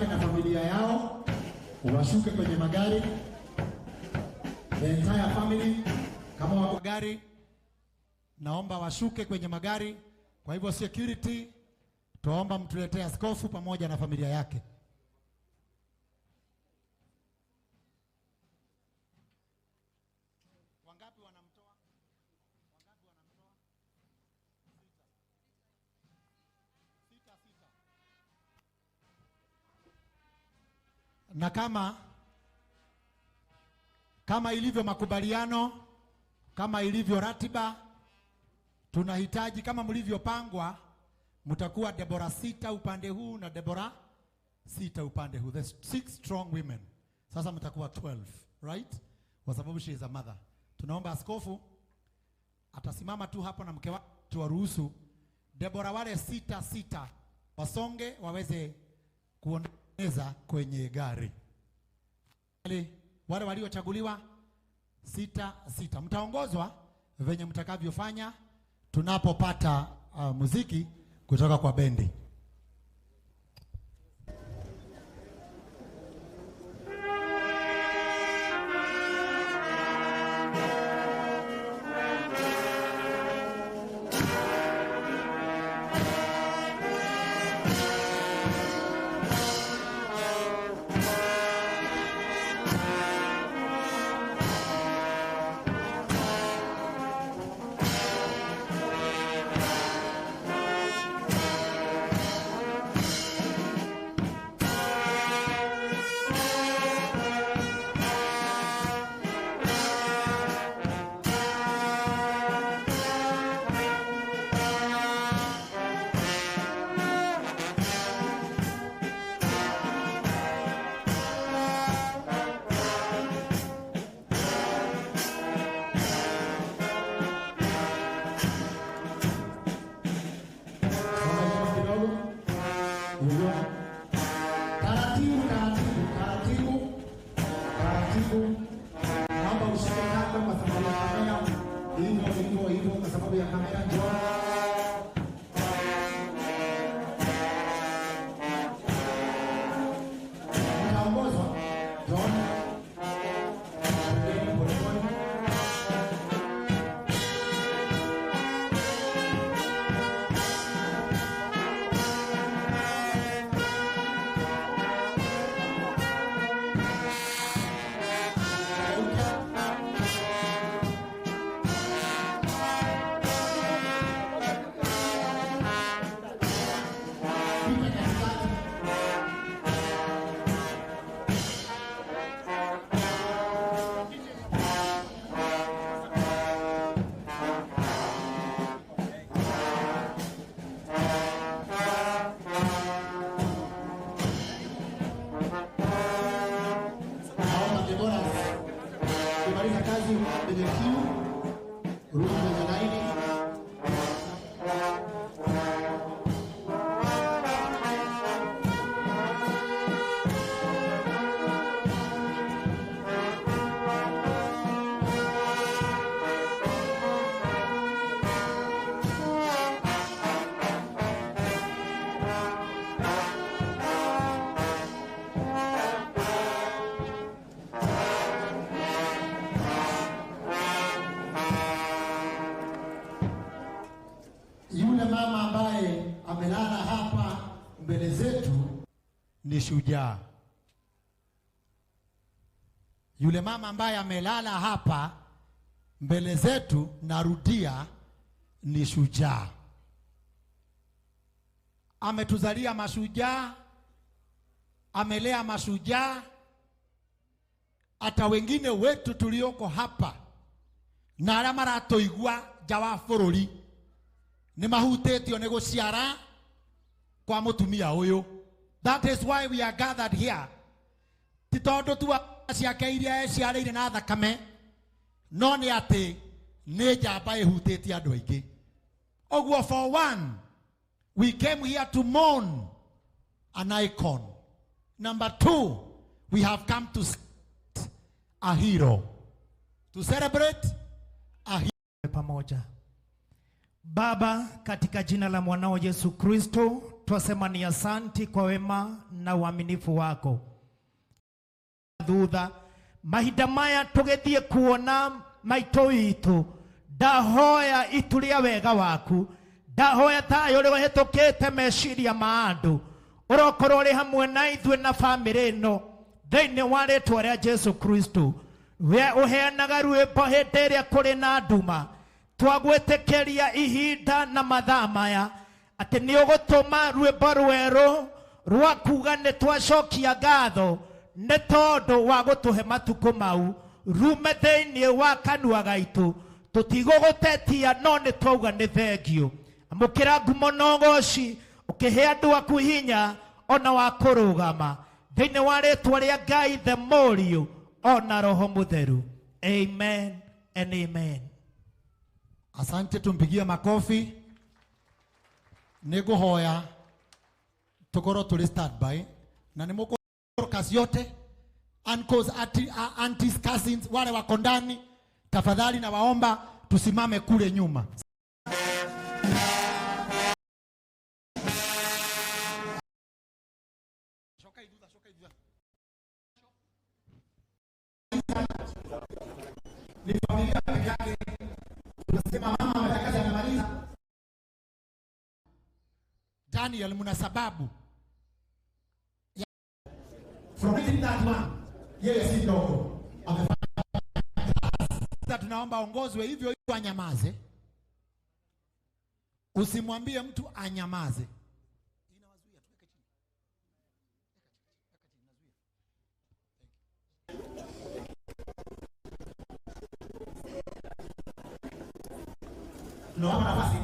wake na familia yao washuke kwenye magari, the entire family, kama wako gari, naomba washuke kwenye magari. Kwa hivyo security, tuomba mtuletee askofu pamoja na familia yake. Wangapi wanamtoa? Wangapi wanamtoa? Sita. Sita, sita. Na kama ilivyo makubaliano, kama ilivyo ratiba, tunahitaji kama mlivyopangwa, mtakuwa Debora 6 upande huu na Debora 6 upande huu. The 6 strong women. Sasa mtakuwa 12, right? Kwa sababu she is a mother. Tunaomba askofu atasimama tu hapo na mke wake tuwaruhusu Debora wale 6 6 wasonge waweze kuoneza kwenye gari. Wale waliochaguliwa 6 6 mtaongozwa venye mtakavyofanya tunapopata muziki kutoka kwa bendi. Taratibu, taratibu, taratibu, taratibu. Naomba ushike kando kwa sababu ya kamera. Hivyo, hivyo, hivyo kwa sababu ya kamera. Njoo. Mtaongozwa. Njoo. Pole pole. Pita katikati. Naomba Debora kumaliza kazi kwenye queue, rudi kwenye laini. Yule mama ambaye amelala hapa mbele zetu ni shujaa. Yule mama ambaye amelala hapa mbele zetu, narudia, ni shujaa. Ametuzalia mashujaa, amelea mashujaa. Hata wengine wetu tulioko hapa na arĩa maratũigua nja wa bũrũri nĩ mahutĩtio nĩ gũciara kwa mũtumia ũyũ. That is why we are gathered here. Ti tondũ tu ciake iria eciarĩire na thakame, no nĩ atĩ nĩ njamba ĩhutĩtie andũ aingĩ. Ũguo for one, we came here to mourn an icon. Number two, we have come to celebrate a hero. To celebrate a hero. Pamoja. Baba, katika jina la mwanao Yesu Kristo, Twasema ni asanti kwa wema na uaminifu wako. Thutha mahinda maya tũgĩthiĩ kuona maitũ witũ, ndahoya itu rĩa wega waku, ndahoya thayũ ũrĩa ũhĩtũkĩte meciria ma andũ ũrokorwo ũrĩ hamwe na ithuĩ na bamĩrĩ ĩno thĩinĩ wa rĩtwa rĩa Jesu Kristo. We ũheanaga rwĩmbo hĩndĩ ĩrĩa kũrĩ na nduma, twagwĩtĩkĩria ihinda na mathaa maya atĩ nĩ ũgũtũma rwĩmbo rwerũ rwa kuga nĩ twacokia ngatho nĩ tondũ wa gũtũhe matukũ mau rume thĩinĩ wa kanua gaitũ. Tũtigũgũtetia no nĩ twauga nĩ thengio. Amũkĩra ngumo na ũgoci, ũkĩhe andũ aku hinya ona wa kũrũgama thĩinĩ wa rĩtwa rĩa Ngai the Mũriũ ona Roho Mũtheru. Amen and amen. Asante, tumpigie makofi. Nĩngũhoya tũkorwo tũrĩ standby na nĩ mũkũrwo yote, uncles, aunties, cousins wale wako ndani, tafadhali na waomba tusimame kule nyuma. Ni familia peke yake. Tunasema mama ametakaza anamaliza. Daniel, mna sababu from 1931 yeye si ndogo, amefanya kazi. Tunaomba ongozwe hivyo hivyo, anyamaze. Usimwambie mtu anyamaze. Tunaomba nafasi.